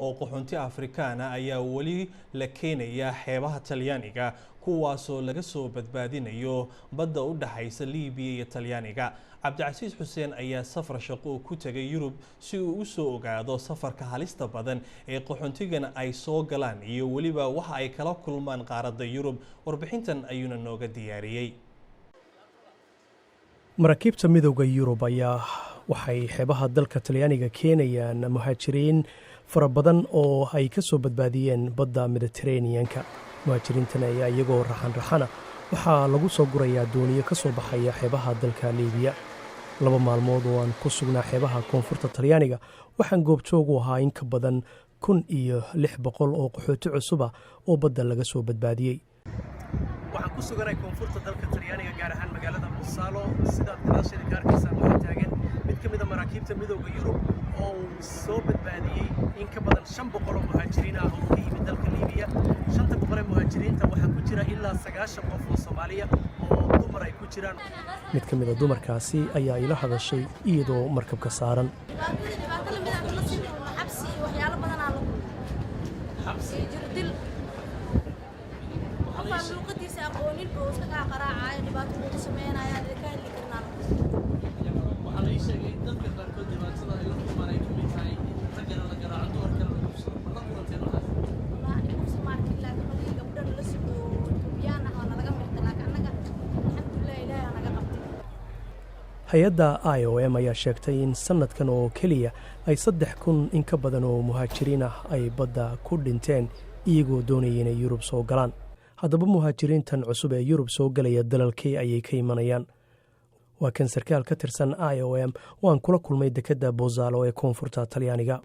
Oo qaxoonti Afrikaana ayaa weli la keenayaa xeebaha Talyaaniga, kuwaasoo laga soo badbaadinayo badda u dhaxaysa Liibiya iyo Talyaaniga. Cabdicasiis Xuseen ayaa safar shaqo ku tegay Yurub si uu u soo ogaado safarka halista badan ee qaxoontigan ay soo galaan iyo weliba waxa ay kala kulmaan qaaradda Yurub. Warbixintan ayuuna nooga diyaariyey. Maraakiibta Midowda Yurub ayaa waxay xeebaha dalka Talyaaniga keenayaan muhaajiriin fara badan oo ay ka soo badbaadiyeen badda Mediteraneanka. Muhaajiriintan ayaa iyagoo raxan raxana waxaa lagu soo gurayaa dooniyo ka soo baxaya xeebaha dalka Liibiya. 2 maalmood oo aan ku sugnaa xeebaha koonfurta Talyaaniga, waxaan goobjoog u ahaa in ka badan 1600 oo qaxooti cusuba oo badda laga soo badbaadiyey. Waxaan ku suganahay koonfurta dalka Talyaaniga, gaar ahaan magaalada Pozzallo. Sidaad gadaasheeda ka arkaysaan, waxaa taagan mid ka mid a maraakiibta Midowda Yurub oo uu soo badbaadiyey in ka badan 500 oo muhaajiriin ah oo ka yimid dalka Liibiya. 500 ee muhaajiriinta waxaa ku jira ilaa 90 qof oo Soomaaliya oo dumar ay ku jiraan. Mid ka mid a dumarkaasi ayaa ila hadashay iyadoo markabka saaran. Dhibaato lamid aan kala sii kulno, xabsi iyo waxyaalo badan aan la kulno iyo jirdil. Qofaan luuqadiisa aqoonin oo iska kaa qaraacayo, dhibaato kugu sameynaya, ka hadli karnaa. Waxaa la ii sheegay in dadka qaarkood dhibaatada ay la kulmaan ay ka mid tahay in raggana la garaaco, dumarkana la kufsado. Ma la kulanteen waxaas? Wallaahi, ani kufsi ma arkin, laakiin oday gabdho nala socdo Itoobiyaan ah oo nalaga mirta, laakiin annaga alxamdulilah, Ilaahay aa naga qabtay. Hay-adda IOM ayaa sheegtay in sannadkan oo keliya ay 3000 in ka badan oo muhaajiriin ah ay badda ku dhinteen iyagoo doonaya inay Yurub soo galaan. Haddaba, muhaajiriintan cusub ee Yurub soo gelaya dalalkii ayay ka imanayaan? Waa kan sarkaal ka tirsan IOM oo aan kula kulmay dekedda Pozzallo ee koonfurta Talyaaniga.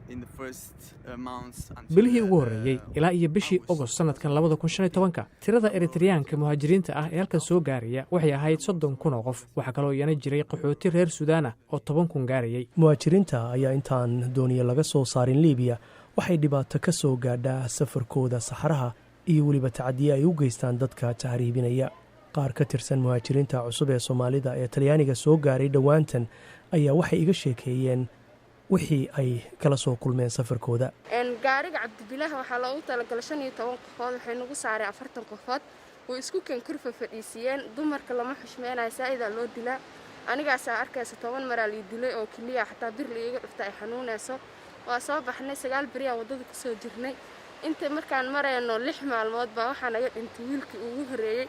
Bilihii ugu horreeyey ilaa iyo bishii Ogost sannadkan 2015-ka, tirada Eritriyaanka muhaajiriinta ah ee halkan soo gaaraya waxay ahayd 30,000 oo qof. Waxaa kaloo iyana jiray qaxooti reer Suudaan ah oo 10,000 gaarayay. Muhaajiriinta ayaa intaan dooniya laga soo saarin Liibiya waxay dhibaato ka soo gaadhaa safarkooda saxaraha iyo weliba tacadiye ay u geystaan dadka tahriibinaya. Qaar ka tirsan muhaajiriinta cusub ee Soomaalida ee Talyaaniga soo gaaray dhowaantan ayaa waxay iga sheekeeyeen wixii ay kala soo kulmeen safarkooda. Gaariga Cabdibilaah waxaa loogu talagalay 15 qofood, waxay nagu saaray 40 qofood. Way isku keen korfa fadhiisiiyeen. Dumarka lama xushmeynayo, saa'idaa loo dilaa. Anigaasaa arkaysa, 10 maraa lii dilay oo keliya, xataa bir la iiga dhufta ay xanuunayso. Waa soo baxnay, 9 beriyaa waddada kusoo jirnay. Inta markaan marayno 6 maalmood baa waxaa naga dhintay wiilkii ugu horreeyey.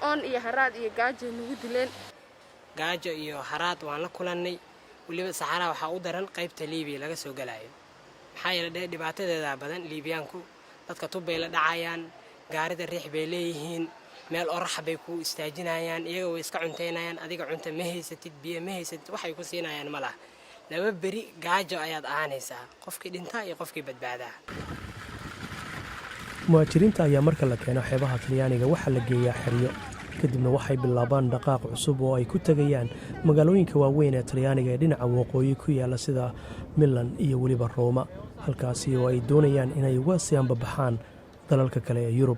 Oon iyo haraad iyo gaajo nagu dileen. Gaajo iyo haraad waan la kulannay. Weliba saxaraha waxaa u daran qaybta Liibiya laga soo galayo, maxaa yeele dhe dhibaatadeedaa badan. Liibiyaanku dadka tubbay la dhacayaan, gaarida riix bay leeyihiin, meel orax bay ku istaajinayaan, iyaga way iska cuntaynayaan, adiga cunta ma haysatid, biyo ma haysatid, waxay ku siinayaan ma laha. 2 beri gaajo ayaad ahaanaysaa, qofkii dhintaa iyo qofkii badbaadaa. Muhaajiriinta ayaa marka la keeno xeebaha Talyaaniga waxaa la geeyaa xeryo, kadibna waxay bilaabaan dhaqaaq cusub oo ay ku tegayaan magaalooyinka waaweyn ee Talyaaniga ee dhinaca waqooyi ku yaalla, sida Milan iyo weliba Rooma, halkaasi oo ay doonayaan inay uga sii ambabaxaan dalalka kale ee Yurub.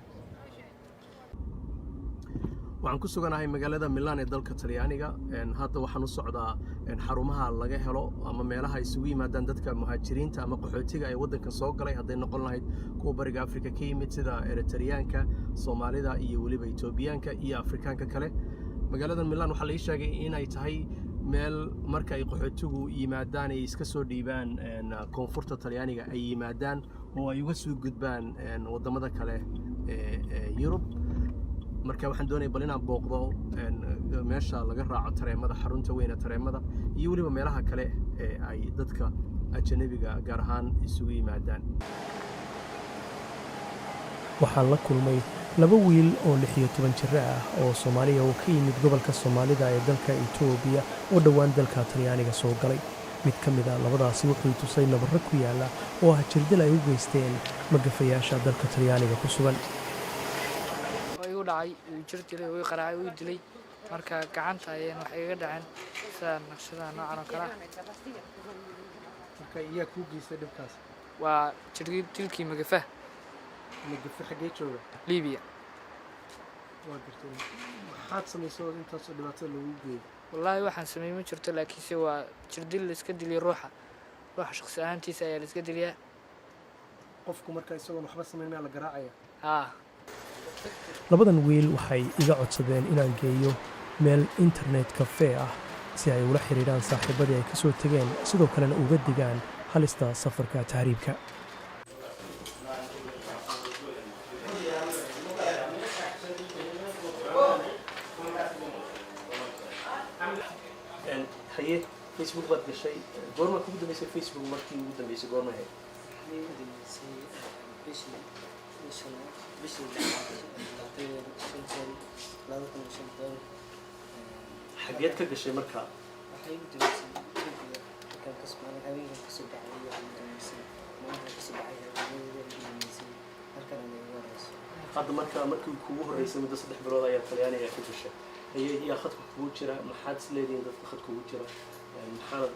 Waxaan ku suganahay magaalada Milan ee dalka Talyaaniga. Hadda waxaan u socdaa xarumaha laga helo ama meelaha isugu yimaadaan dadka muhaajiriinta ama qaxootiga ee waddankan soo galay, hadday noqon lahayd kuwa Bariga Afrika ka yimid sida Eritriyaanka, Soomaalida iyo weliba Etoobiyaanka iyo Afrikaanka kale. Magaalada Milan waxaa la ii sheegay inay tahay meel marka ay qaxootigu yimaadaan ay iska soo dhiibaan koonfurta Talyaaniga ay yimaadaan oo ay uga soo gudbaan waddamada kale ee Yurub. Marka waxaan doonaya bal inaan booqdo meesha laga raaco tareemada, xarunta weyn ee tareemada, iyo weliba meelaha kale ee ay dadka ajanabiga gaar ahaan isugu yimaadaan. Waxaan la kulmay laba wiil oo 16 jiro ah oo Soomaaliya oo ka yimid gobolka Soomaalida ee dalka Itoobiya oo dhowaan dalka Talyaaniga soo galay. Mid ka mid a labadaasi wuxuu tusay nabarro ku yaalla oo ah jirdil ay u geysteen magafayaasha dalka Talyaaniga ku sugan. Igu dhacay, wuu jir dilay, wuu qaraacay, wuu dilay. Marka gacanta ayayna wax igaga dhaceen sida naqshadaha noocan oo kale ah. Marka iyaa kuu geystay dhibkaas? Waa dilkii magafaha. Magafe xaggee jooga? Libiya. Waa gartay. Maxaad samaysay oo intaasoo dhibaatada loogu geeyay? Wallaahi, waxaan sameeyey ma jirto, laakiinse waa jirdil la iska diliyo ruuxa. Ruuxa shaqsi ahaantiisa ayaa la iska diliyaa. Qofku marka isagoon waxba samayn miyaa la garaacaya? Haa. Labadan wiil waxay iga codsadeen inaan geeyo meel internet cafe ah si ay ula xiriiraan saaxiibadii ay ka soo tegeen, sidoo kalena uga digaan halista safarka tahriibka. Haye, Facebook baad gashay. Goorma kugu dambeysay Facebook? Markii ugu dambeysay goorma ahayd? Waxay ugu dambeysay bishii lixaad, 25-deedii, 2015. Xageed ka gashay marka? Waxay ugu dambeysay Ethiopia, markaan kasoo habeenkan kasoo baxay ayaa ugu dambeysay. Maalinta kasoo baxay habeenadeeda ugu dambeysay, markan ay ugu horeyso. Hadda marka markii kugu horreysay muddo 3 bilood ayaa Talyaaniga ka gashay. Haye, yaa khadka kugu jira? Maxaad is leedihiin dadka khadka kugu jira? Maxaad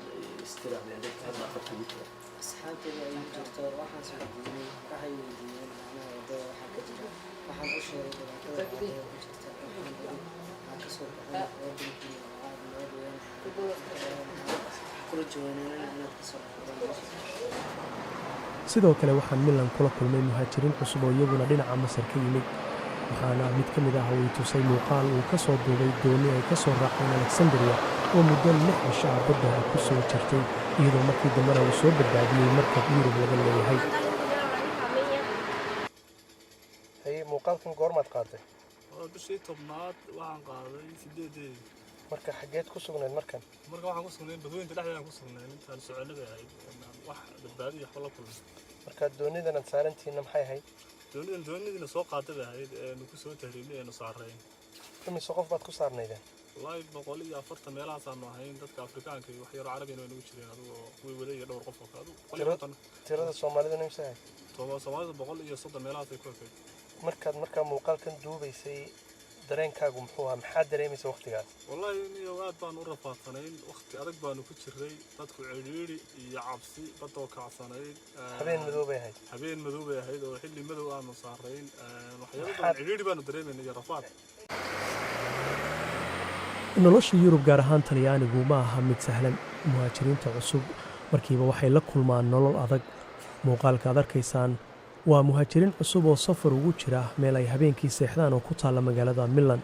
istirahdeen dadka hadda khadka kugu jira? Asxaabtayda ay igu jirto. Waxaan is weydiinay, waxay weydiiyeen macnaha waddada waxaa ka jira. Waxaan u sheegay dhibaatada waddada ku jirta. Waxaan iri, waxaa kasoo baxay wadankiina oo aad nabad weyn, kula jawaaneenana inaad kasoo dhacdaan meesha. Sidoo kale waxaan Milan kula kulmay muhaajiriin cusub oo iyaguna dhinaca Masar ka yimid, waxaana mid ka mid ah uu i tusay muuqaal uu ka soo duubay dooni ay ka soo raaceen Alexandria oo muddo 6 cisho ah badda ku soo jirtay, iyadoo markii dambena uu soo badbaadiyey markab Yurub laga leeyahay. Haye, muuqaalkan goormaad qaaday? Waa bishii 10aad, waxaan qaaday 8-deedii. Marka xaggeed ku sugnayd markan? Marka waxaan ku sugnayn badweynta dhexdeeda ku sugnayn. Intaan soconay bay ahayd, wax badbaadi iyo waxba la kulmay. Marka doonidan aad saarantihiinna maxay ahayd? Doonidan doonidiina soo qaaday bay ahayd eenu ku soo tahriibnay, eenu saarayn. Imise qof baad ku saarnaydeen? Wallaahi 140 meelahaasaanu ahayn. Dadka Afrikaanka iyo wax yaro Carabina way nagu jireen, adigoo kuwii waday iyo dhowr qof oo kale, adigu 150. Tirada Soomaaliduna imise ahayd? Soomaalida 130 meelahaasay ku ekayd. Markaad markaa muuqaalkan duubaysay, dareenkaagu muxuu ahaa? Maxaad dareemaysa waqtigaas? Wallaahi niyow, aad baan u rafaadsanayn. Waqti adag baanu ku jiray, dadku cidhiidhi iyo cabsi, badoo kacsanayd. Habeen madow bay ahayd. Habeen madow bay ahayd oo xilli madow aanu saarayn. Waxyaabo badan, cidhiidhi baanu dareemaynay iyo rafaad. Nolosha Yurub, gaar ahaan Talyaanigu, ma aha mid sahlan. Muhaajiriinta cusub markiiba waxay la kulmaan nolol adag. Muuqaalka aad arkaysaan waa muhaajiriin cusub oo safar ugu jira meel ay habeenkii seexdaan oo ku taalla magaalada Milan.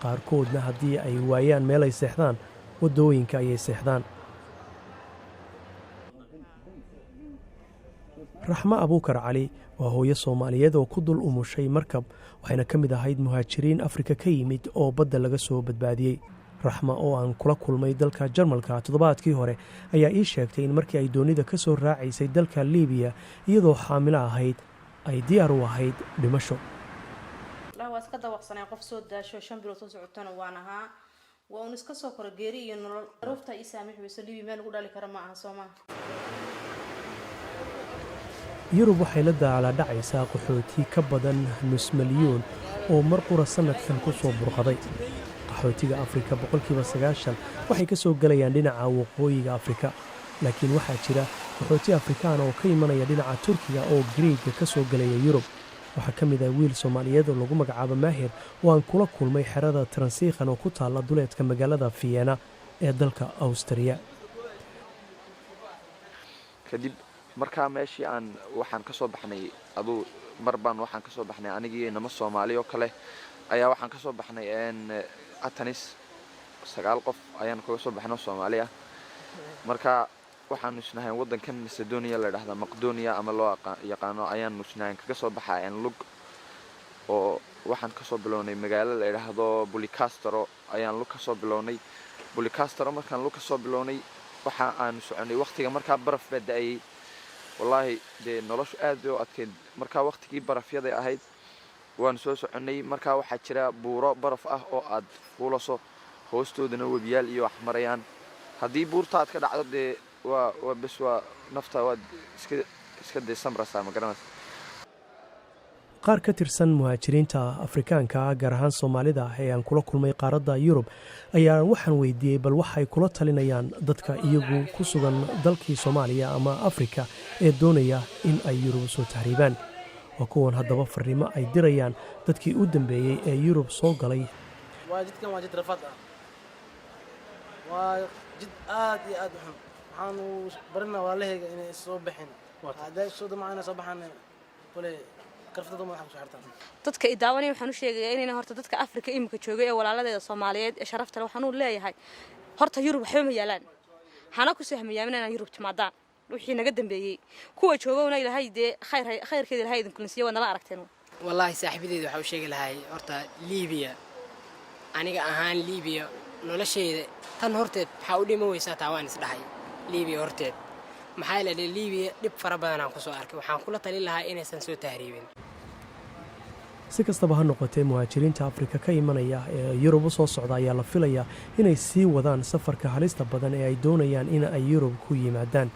Qaarkoodna haddii ay waayaan meel ay seexdaan, waddooyinka ayay seexdaan. Raxmo Abuukar Cali waa hooyo Soomaaliyeed oo ku dul umushay markab, waxayna ka mid ahayd muhaajiriin Afrika ka yimid oo badda laga soo badbaadiyey. Raxma oo aan kula kulmay dalka Jarmalka toddobaadkii hore ayaa ii sheegtay in markii ay doonida ka soo raacaysay dalka Liibiya iyadoo xaamilo ahayd, ay diyaar u ahayd dhimasho. Wallahi waa iska dawaqsanay. Qof soo daasho, 5 bilood soo socotana waan ahaa. Waa un iska soo koro geeri iyo nolol. Duruufta ii saamix weyso. Liibiya meel lagu dhali kara ma aha, soo maha? Yurub waxay la daaladhacaysaa qaxooti ka badan nus milyuun oo mar qura sannadkan ku soo burqaday. Qaxootiga Afrika 90% waxay ka soo gelayaan dhinaca waqooyiga Afrika, laakiin waxaa jira qaxooti Afrikaan oo ka imanaya dhinaca Turkiga oo Griiga ka soo gelaya Yurub. Waxaa ka mid ah wiil Soomaaliyeed oo lagu magacaabo Maahir oo aan kula kulmay xerada Transiikhan oo ku taalla duleedka magaalada Vienna ee dalka Awstriya. Kadib markaa meeshii aan waxaan ka soo baxnay, aduu mar baan waxaan ka soo baxnay, anigii inamo Soomaali oo kale ayaa waxaan ka soo baxnay Atanis. Sagaal qof ayaan kaga soo baxnay oo Soomaali ah. Marka waxaanu isnahayn waddankan Macedonia la dhahda, Maqdonia ama loo yaqaano, ayaanu isnahayn kaga soo baxaa lug, oo waxaan kasoo bilownay magaalo la idhaahdo Bulicastro ayaan lug kasoo bilownay. Bulicastro markaan lug kasoo bilownay, waxa aanu soconay waqtiga markaa baraf baa da-ayay. Wallaahi dee noloshu aad bay u adkeyd markaa, waqtigii barafyaday ahayd. Waanu soo soconnay. Markaa waxaa jira buuro baraf ah oo aad fuulaso, hoostoodana webiyaal iyo wax marayaan. Haddii buurta aad ka dhacdo, dee waa bes, waa nafta waad iska dee samrasaa, ma garanaysa? Qaar ka tirsan muhaajiriinta Afrikaanka ah, gaar ahaan Soomaalida ah, ee aan kula kulmay qaaradda Yurub ayaa waxaan weydiiyey bal waxay kula talinayaan dadka iyagu ku sugan dalkii Soomaaliya ama Afrika ee doonaya in ay Yurub soo tahriibaan. Waa kuwan haddaba farriimo ay dirayaan dadkii u dambeeyey ee Yurub soo galay. Waa jidkan, waa jid rafaad ah, waa jid aad iyo aad u xun. Waxaanu barinaa walaalahayga inay soo bixin. Hadday soo damacaan inay soo baxaan. Kole garfadada madaxa kusoo xirtaan. Dadka i daawanaya waxaan u sheegayaa inayna horta dadka Afrika imika joogay ee walaaladeeda Soomaaliyeed ee sharafta leh waxaan u leeyahay, horta Yurub waxba ma yaalaan, hana ku sahmayaamin inaan Yurub timaadaan. Wixii naga dambeeyey, kuwa joogowna Ilaahay dee khayr khayrkeeda Ilaahay idin kulansiiya, waad nala aragteen. Wallaahi saaxiibadeeda waxaa u sheegi lahay horta Liibiya, aniga ahaan Liibiya nolosheyda tan horteed maxaa u dhiman weysaa? Taa waan isdhahay Liibiya horteed, maxaa yeelay Liibiya dhib fara badanaan kusoo arkay. Waxaan kula talin lahaa inaysan soo tahriibin. Si kastaba ha noqotee, muhaajiriinta Afrika ka imanaya ee Yurub u soo socda ayaa la filayaa inay sii wadaan safarka halista badan ee ay doonayaan in ay Yurub ku yimaadaan.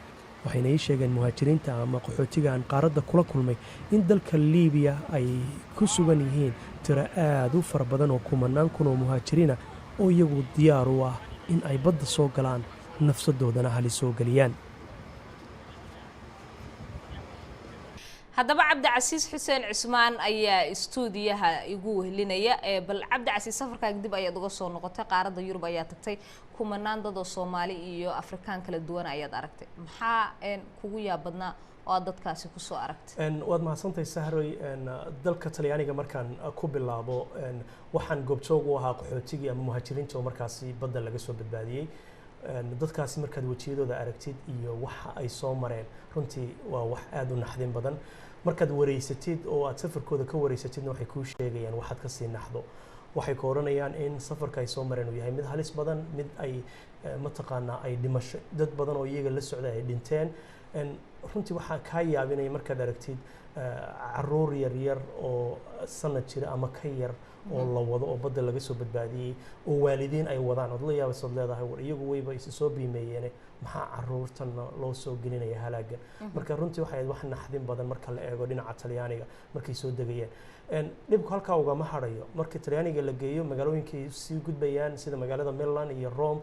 Waxayna ii sheegeen muhaajiriinta ama qaxootiga aan qaaradda kula kulmay in dalka Liibiya ay ku sugan yihiin tiro aad u fara badan oo kumanaan kun oo muhaajiriina oo iyagu diyaar u ah in ay badda soo galaan, nafsadoodana halis soo geliyaan. Haddaba Cabdicasiis Xuseen Cusmaan ayaa istuudiyaha igu wehlinaya. Bal Cabdicasiis, safarkaaga dib ayaad uga soo noqotay, qaaradda Yurub ayaa tagtay, kumanaan dad oo Soomaali iyo Afrikaan kala duwan ayaad aragtay. Maxaa kugu yaab badnaa oo aad dadkaasi kusoo aragtay? Waad mahadsantahay, Sahroy. Dalka Talyaaniga markaan ku bilaabo, waxaan goobjoog u ahaa qaxootigii ama muhaajiriinta oo markaasi badda laga soo badbaadiyey. Dadkaasi markaad wejiyadooda aragtid iyo waxa ay soo mareen, runtii waa wax aada u naxdin badan. Markaad wareysatid oo aad safarkooda ka wareysatidna, waxay kuu sheegayaan waxaad kasii naxdo. Waxay ku odhanayaan in safarka ay soo mareen uu yahay mid halis badan, mid ay mataqaanaa ay dhimasho, dad badan oo iyaga la socday ay dhinteen. Runtii waxaa kaa yaabinaya markaad aragtid caruur yar yar oo sanad jira ama ka yar oo la wado oo badda laga soo badbaadiyey oo waalidiin ay wadaan, ood la yaabaysood leedahay, war iyagu wayba isu soo biimeeyeene, maxaa caruurtana loo soo gelinaya halaagan? Marka runtii waxay ahayd wax naxdin badan marka la eego dhinaca Talyaaniga markay soo degayeen. Dhibku halkaa ugama hadhayo. Markii Talyaaniga la geeyo, magaalooyinkay sii gudbayaan sida magaalada Milan iyo Rome.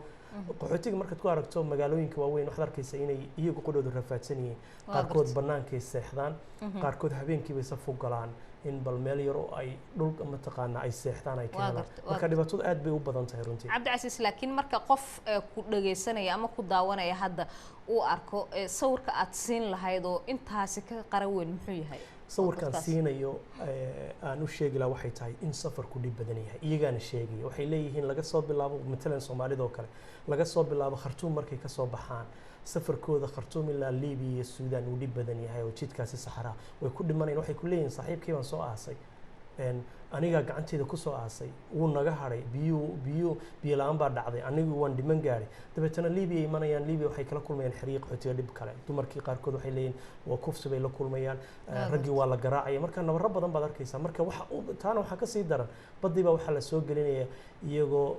Qaxootiga markaad ku aragto magaalooyinka waaweyn, waxaad arkaysa inay iyagu qudhoodu rafaadsan yihiin. Qaarkood bannaankay seexdaan, qaarkood habeenkii bay saf u galaan in bal meel yar oo ay dhul mataqaanaa ay seexdaan ay ka helaan. Marka dhibaatadu aad bay u badan tahay runtii. Cabdicasiis, laakiin marka qof ku dhagaysanaya ama ku daawanaya hadda uu arko, sawirka aad siin lahayd oo intaasi ka qaran weyn muxuu yahay? Sawirkaan siinayo aan u sheegi lahaa waxay tahay in safarku dhib badan yahay. Iyagaana sheegaya, waxay leeyihiin laga soo bilaabo matalan Soomaalida oo kale, laga soo bilaabo Khartuum markay kasoo baxaan, safarkooda Khartuum ilaa Libiya iyo Suudaan uu dhib badan yahay oo jidkaasi saxaraa way ku dhimanayaan. Waxay ku leeyihiin, saaxiibkii baan soo aasay, anigaa gacanteyda kusoo aasay, wuu naga hadhay, biyuu biyo biyo la-aan baa dhacday, anigu waan dhiman gaadhay. Dabeetana Libiya imanayaan. Libiya waxay kala kulmayaan xeryo qaxootiga dhib kale. Dumarkii qaarkood waxay leeyihin waa kufsi bay la kulmayaan, raggii waa la garaacaya. Marka nabaro badan baad arkaysaa. Marka waxa taana waxaa kasii daran, badii baa waxaa lasoo gelinaya iyagoo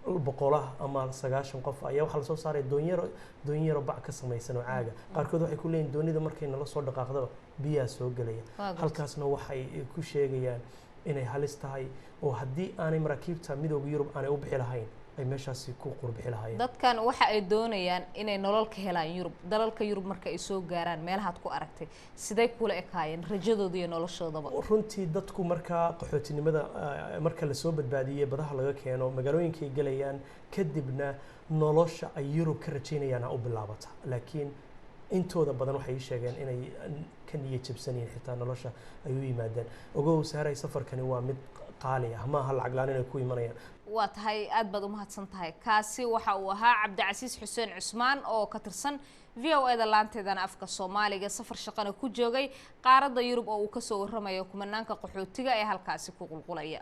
boqolaha ama 90 qof ayaa waxaa lasoo saaraya doonyaro, doonyaro bac ka samaysan oo caaga. Qaarkood waxay ku leeyihin doonida markay nala soo dhaqaaqdaba biyaa soo gelaya. Halkaasna waxay ku sheegayaan inay halis tahay oo haddii aanay maraakiibta Midooda Yurub aanay u bixi lahayn, ay meeshaasi ku qurbixi lahaayeen. Dadkan waxa ay doonayaan inay nolol ka helaan Yurub. Dalalka Yurub marka ay soo gaaraan, meelahaad ku aragtay siday kula ekaayeen rajadooda iyo noloshoodaba? Runtii dadku markaa qaxootinimada marka lasoo badbaadiyey badaha laga keeno, magaalooyinkay gelayaan, kadibna nolosha ay Yurub ka rajaynayaan ha u bilaabata. Laakiin intooda badan waxay ii sheegeen inay ka niyad jabsan yihiin xitaa nolosha ay u yimaadeen. Ogow Saaray, safarkani waa mid qaali ah, maaha lacag laan inay ku imanayaan. Waa tahay, aad baad umahadsan tahay. Kaasi waxa uu ahaa Cabdicasiis Xuseen Cusmaan oo ka tirsan VOA-da laanteedana afka Soomaaliga, safar shaqana ku joogay qaaradda Yurub oo uu kasoo warramayo kumanaanka qaxootiga ee halkaasi ku qulqulaya.